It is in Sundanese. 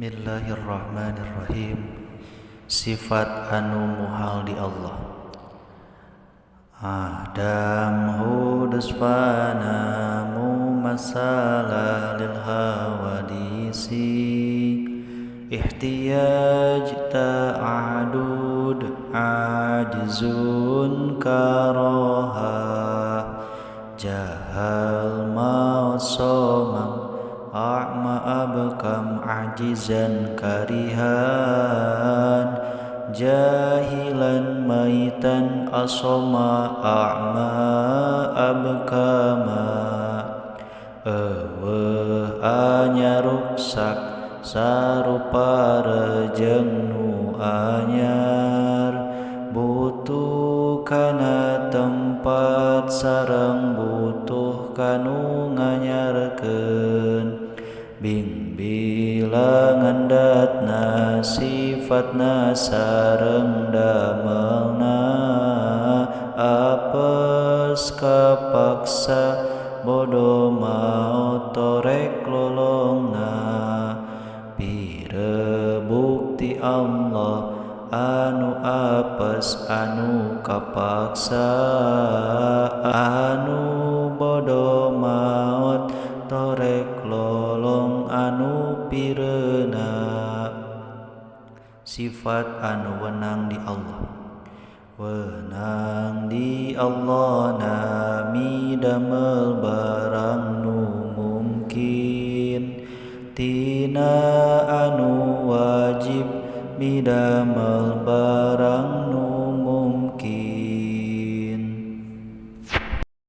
Bismillahirrahmanirrahim. Sifat anu muhal di Allah. Adam hudus fana mumasala lil hawadisi ihtiyaj ta'adud ajzun karoha jahal mausomam a'ma abkam ajizan karihan jahilan maitan asoma a'ma abkama eueuh anyaruksak sarupa rejeng nu anyar butuh kana tempat sareng butuh kanu nganyarkeun bing bilangan datna sifatna sareng damelna apes kapaksa bodo maot torek lolongna pire bukti Allah anu apes anu kapaksa anu bodo maot torek lolong anu pireuna. Sifat anu wenang di Allah. Wenang di Allah nami damel barang nu mungkin tina anu wajib midamel barang nu